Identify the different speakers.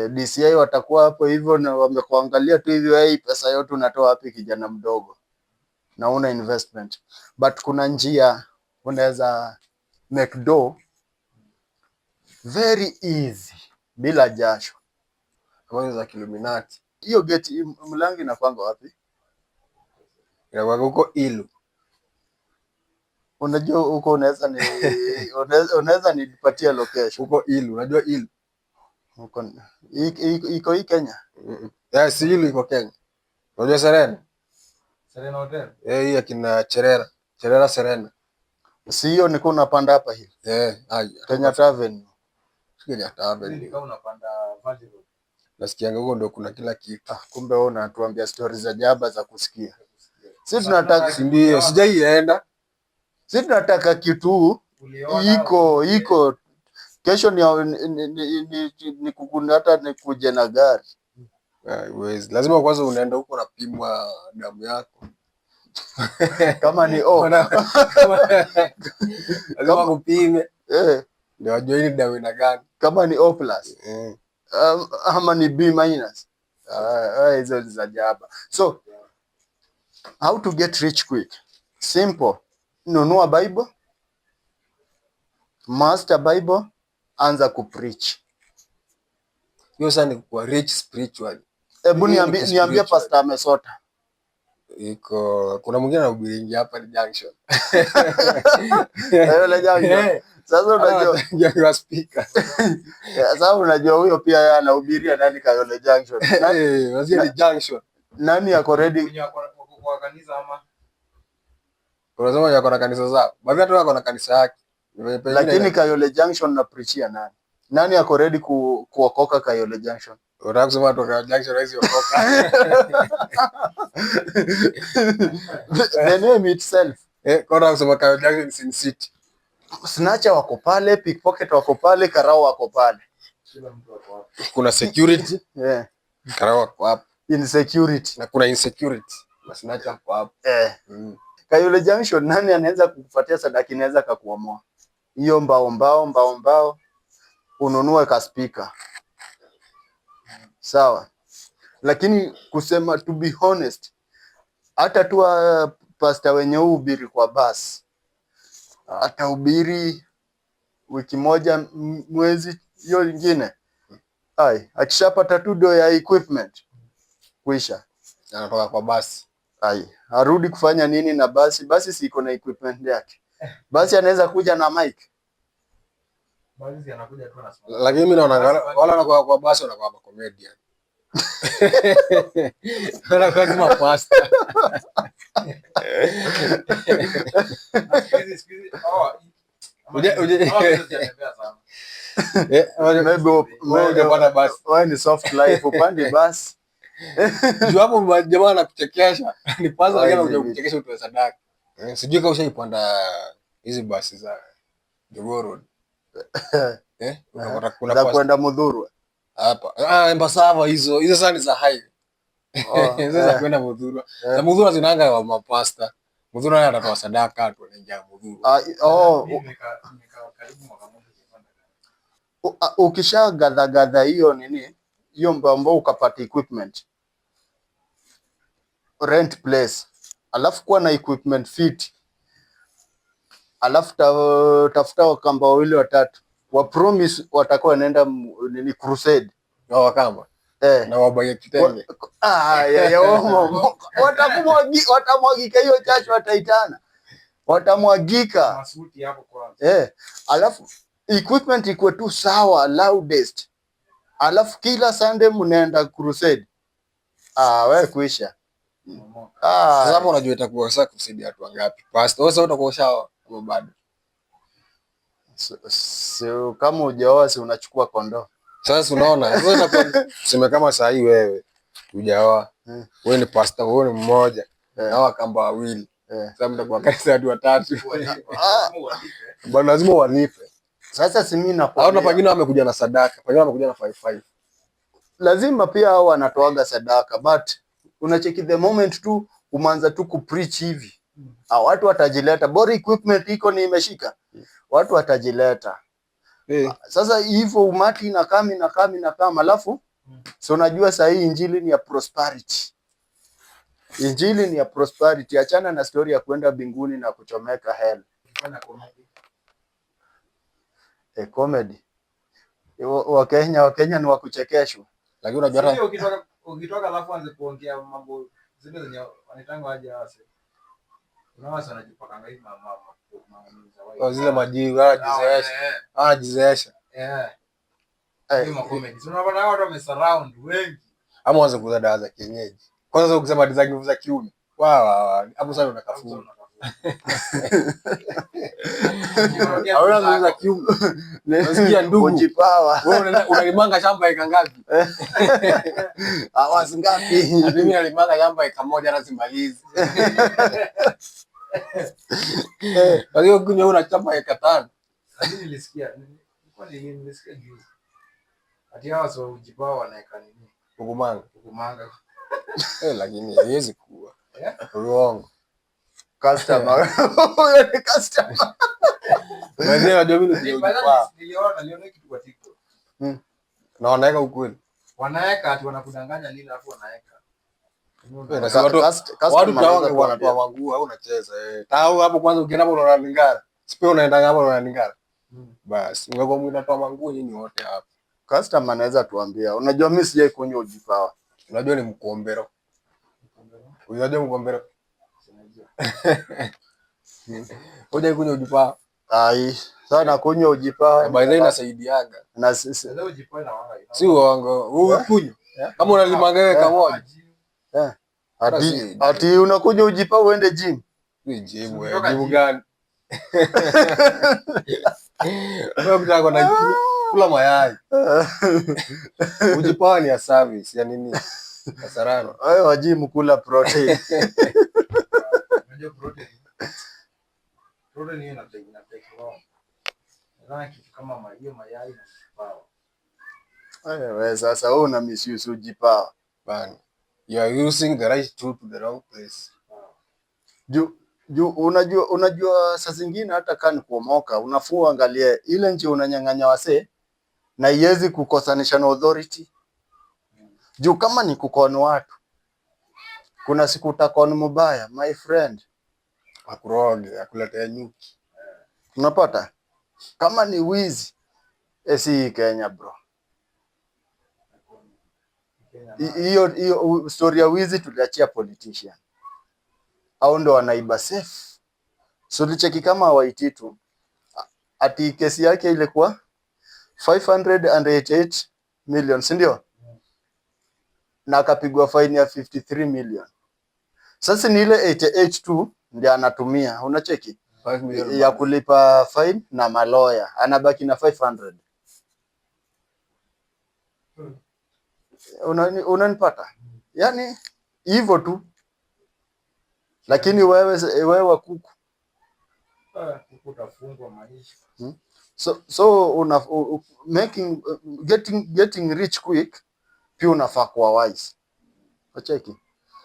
Speaker 1: DCI watakuwa hapo hivyo na wamekuangalia tu hivyo, hey, pesa yote unatoa wapi kijana mdogo na una investment? But kuna njia unaweza make dough very easy bila jasho.
Speaker 2: Kama za Illuminati.
Speaker 1: Hiyo gate, mlango inakwanga wapi?
Speaker 2: Inakuwa huko Ilu.
Speaker 1: Unajua huko unaweza nipatia location?
Speaker 2: Huko Ilu, unajua Ilu?
Speaker 1: Huko iko hii Kenya?
Speaker 2: Yeah, si Ilu iko Kenya. Unajua Serena?
Speaker 3: Serena Hotel.
Speaker 2: Eh, hii akina Cherera. Cherera Serena.
Speaker 1: Si hiyo niko unapanda hapa hivi?
Speaker 2: Eh, ai.
Speaker 1: Kenyatta Avenue.
Speaker 2: Kenyatta Avenue.
Speaker 3: Kama unapanda Valley Road.
Speaker 2: Nasikianga huko ndio kuna kila kitu.
Speaker 1: Ah, kumbe wewe unatuambia stories za jaba za kusikia. Si tunataka
Speaker 2: Si ndio, sijaienda.
Speaker 1: Si tunataka kitu iko kesho ni kukunda hata nikuje na gari.
Speaker 2: Huwezi. Lazima kwanza unaenda huko unapimwa damu yako.
Speaker 1: Kama ni O.
Speaker 2: Lazima kupime.
Speaker 1: Eh.
Speaker 2: Ndio wajue hii damu ina gani.
Speaker 1: Kama ni O plus. Ama ni B minus. Hizo ni za jaba. So how to get rich quick? Simple. Nunua Bible, master Bible, anza kupreach.
Speaker 2: Hiyo sasa ni kuwa rich spiritually.
Speaker 1: Hebu niambie pastor amesota.
Speaker 2: Iko kuna mwingine anahubiringi hapa ni Junction.
Speaker 1: Ile Junction. Sasa unajua
Speaker 2: unajua speaker.
Speaker 1: Sasa unajua huyo pia yeye anahubiria nani Kayole Junction?
Speaker 2: Nani, unasikia ni Junction.
Speaker 1: Nani ako ready?
Speaker 3: Kwa kanisa ama?
Speaker 2: Unasema yako na kanisa zao. Baadhi hata wako na kanisa yake.
Speaker 1: Lakini Kayole Junction na preachia nani? Nani ako ready kuokoka Kayole Junction?
Speaker 2: Unataka kusema watu wa Kayole Junction hawezi okoka?
Speaker 1: The name itself.
Speaker 2: Kwa unataka kusema Kayole Junction Sin City.
Speaker 1: Snatcher wako pale, pickpocket wako pale, karao wako pale.
Speaker 3: Kila mtu ako hapo.
Speaker 2: Kuna security.
Speaker 1: Yeah.
Speaker 2: Karao wako hapo.
Speaker 1: Insecurity.
Speaker 2: Na kuna insecurity. Na snatcher wako hapo.
Speaker 1: Kayole Junction nani anaweza kukupatia sadaka inaweza kukuomoa? Hiyo mbao mbao mbao mbao ununue ka speaker. Sawa. Lakini kusema to be honest, hata tu pastor wenye uhubiri kwa basi atahubiri wiki moja, mwezi hiyo ingine. Ai, akishapata tu do ya equipment kuisha.
Speaker 2: Anatoka kwa basi.
Speaker 1: Ai, arudi kufanya nini na basi? Basi si iko na equipment yake. Basi anaweza kuja na mic.
Speaker 3: Basi anakuja tu anasimama.
Speaker 2: Lakini mimi naona wala wanakuwa kwa basi wanakuwa ma comedian. Wanakuwa kama pastor.
Speaker 1: Maybe wewe ni soft life upande basi.
Speaker 2: Juu hapo jamaa anakuchekesha. Ni pastor lakini anakuja kukuchekesha utoe sadaka. Sijui kama ushaipanda hizi basi za Jogoo Road. Unapata kuna
Speaker 1: za kwenda Muthurwa.
Speaker 2: Hapa. Embasava hizo. Hizo sasa ni za high. Hizo za kwenda Muthurwa. Za Muthurwa zinaanga wa mapasta. Muthurwa naye atatoa sadaka tu anaingia Muthurwa.
Speaker 1: Ukisha gadha gadha hiyo nini? Hiyo mbao ukapata equipment. Rent place. Alafu kuwa na equipment fit. Alafu tafuta wakamba wawili watatu. Wa promise watakuwa wanaenda nini crusade.
Speaker 2: Na wakamba. Na wabaye kitenge.
Speaker 1: Watamwagika hiyo chachu wataitana. Watamwagika.
Speaker 3: Masuti hapo kwanza.
Speaker 1: Alafu equipment ikuwe tu sawa, loudest. Alafu kila Sunday mnaenda crusade. Wewe kuisha.
Speaker 2: Sasa hapo unajua itakuwa sasa crusade watu wangapi? Pastor, wewe utakuwa ushaoa ama bado?
Speaker 1: So, kama hujaoa si unachukua kondoo.
Speaker 2: Sasa unaona, sasa inakuwa tuseme kama saa hii wewe hujaoa. Wewe ni pastor, wewe ni mmoja. Na wakamba wawili. Sasa mtakuwa kanisa watu watatu. Bwana lazima walipe.
Speaker 1: Sasa si mimi nakwambia.
Speaker 2: Au pengine wamekuja na sadaka, pengine wamekuja na 5-5.
Speaker 1: Lazima pia hao wanatoaga sadaka, but unacheki the moment tu umeanza tu kupreach hivi. Watu watajileta. Bora equipment iko ni imeshika. Watu watajileta.
Speaker 2: Eh.
Speaker 1: Sasa hivyo umati inakam, inakam, inakam, alafu so unajua saa hii injili ni ya prosperity. Injili ni ya prosperity. Achana na story ya kwenda mbinguni na kuchomeka hell.
Speaker 3: Ukifanya comedy.
Speaker 1: E, comedy. Wakenya ni wa kuchekeshwa.
Speaker 2: Lakini unajua hata
Speaker 3: Sio ukitoka alafu anze kuongea mambo zile zenye wanaitanga waje wase. Kuna wase wanajipakanga hivi ma za white.
Speaker 2: Oh, zile majivu anajizeesha. Anajizeesha.
Speaker 3: Eh.
Speaker 1: Eh,
Speaker 3: Hiyo ma comedy. So unapata watu wame surround wengi.
Speaker 2: Ama uanze kuuza dawa za kienyeji. Kwanza sasa ukisema za nguvu za kiume. Wa wa wa. Hapo sasa unakafuru. Hauna nguvu za kiume. Unasikia ndugu?
Speaker 1: Ujipawa.
Speaker 2: Wewe unalimanga shamba eka ngapi?
Speaker 1: Hours ngapi?
Speaker 2: Mimi nalimanga shamba eka 1 hata simalizi. Kwa hiyo kunywa una shamba eka 5.
Speaker 3: Lakini nilisikia, nilikuwa nilisikia juzi. Ati hawa sio ujipawa wanaweka nini?
Speaker 2: Kukumanga.
Speaker 3: Kukumanga.
Speaker 2: Lakini haiwezi kuwa.
Speaker 3: Eh?
Speaker 2: Uongo.
Speaker 1: Customer. Huyo ni customer.
Speaker 2: Mwenyewe unajua mimi ndio ujipawa.
Speaker 3: Niliona kitu kwa TikTok.
Speaker 2: Na wanaweka ukweli.
Speaker 3: Wanaweka ati wanakudanganya nini alafu wanaweka.
Speaker 2: Nasema
Speaker 1: Customer
Speaker 2: watu
Speaker 1: anaweza
Speaker 2: tawangu
Speaker 1: kuambia.
Speaker 2: wanatoa manguo au unacheza eh. Tau hapo kwanza ukienda hapo unaona lingara. Sipe unaenda hapo unaona lingara. Basi ungekuwa mnatoa manguo nyinyi wote hapo.
Speaker 1: Customer anaweza tuambia. Unajua mimi sijai kunywa ujipawa.
Speaker 2: Unajua ni mkombero. Unajua mkombero? Hoja kunywa ujipawa.
Speaker 1: Ai, sana kunywa ujipawa.
Speaker 2: By the way inasaidiaga.
Speaker 1: Na sisi.
Speaker 3: Sasa ujipawa na wanga.
Speaker 2: Si uongo. Wewe kunywa. Kama unalimanga wewe kama moja.
Speaker 1: Ati, ati unakunywa ujipawa uende gym.
Speaker 2: Ni gym wewe. Gym gani? Wewe ukitaka kwenda gym, kula mayai. Ujipawa ni ya service, ya nini? Kasarani.
Speaker 1: Wewe wa gym kula protein.
Speaker 3: Unajua protein. Protein hiyo ina take long. Nadhani kitu kama hiyo mayai na ujipawa.
Speaker 1: Wewe sasa wewe una misuse ujipawa.
Speaker 2: Bana. You are using the right tool to the wrong place.
Speaker 1: Juu unajua saa zingine hata kani kuomoka unafua angalie ile nchi unanyang'anya wasee na iwezi kukosanisha na authority. Juu kama ni kukon watu, kuna siku utakon mubaya my friend.
Speaker 2: Akuroge, akuletea nyuki.
Speaker 1: Unapata? Kama ni wizi, si Kenya bro. Hiyo story ya wizi tuliachia politician. Au ndo wanaiba safe. So tulicheki kama Waititu ati kesi yake ilikuwa 588 million, si ndio? Na akapigwa fine ya 53 million. Sasa ni ile 88 tu ndio anatumia, unacheki?
Speaker 2: 5 million
Speaker 1: Ya kulipa fine na maloya, anabaki na 500. Unanipata? Yani hivyo tu. Lakini wewe kuku.
Speaker 3: Kuku utafungwa maisha.
Speaker 1: So una, u, making, getting rich quick pia unafaa kuwa wise. Unacheki?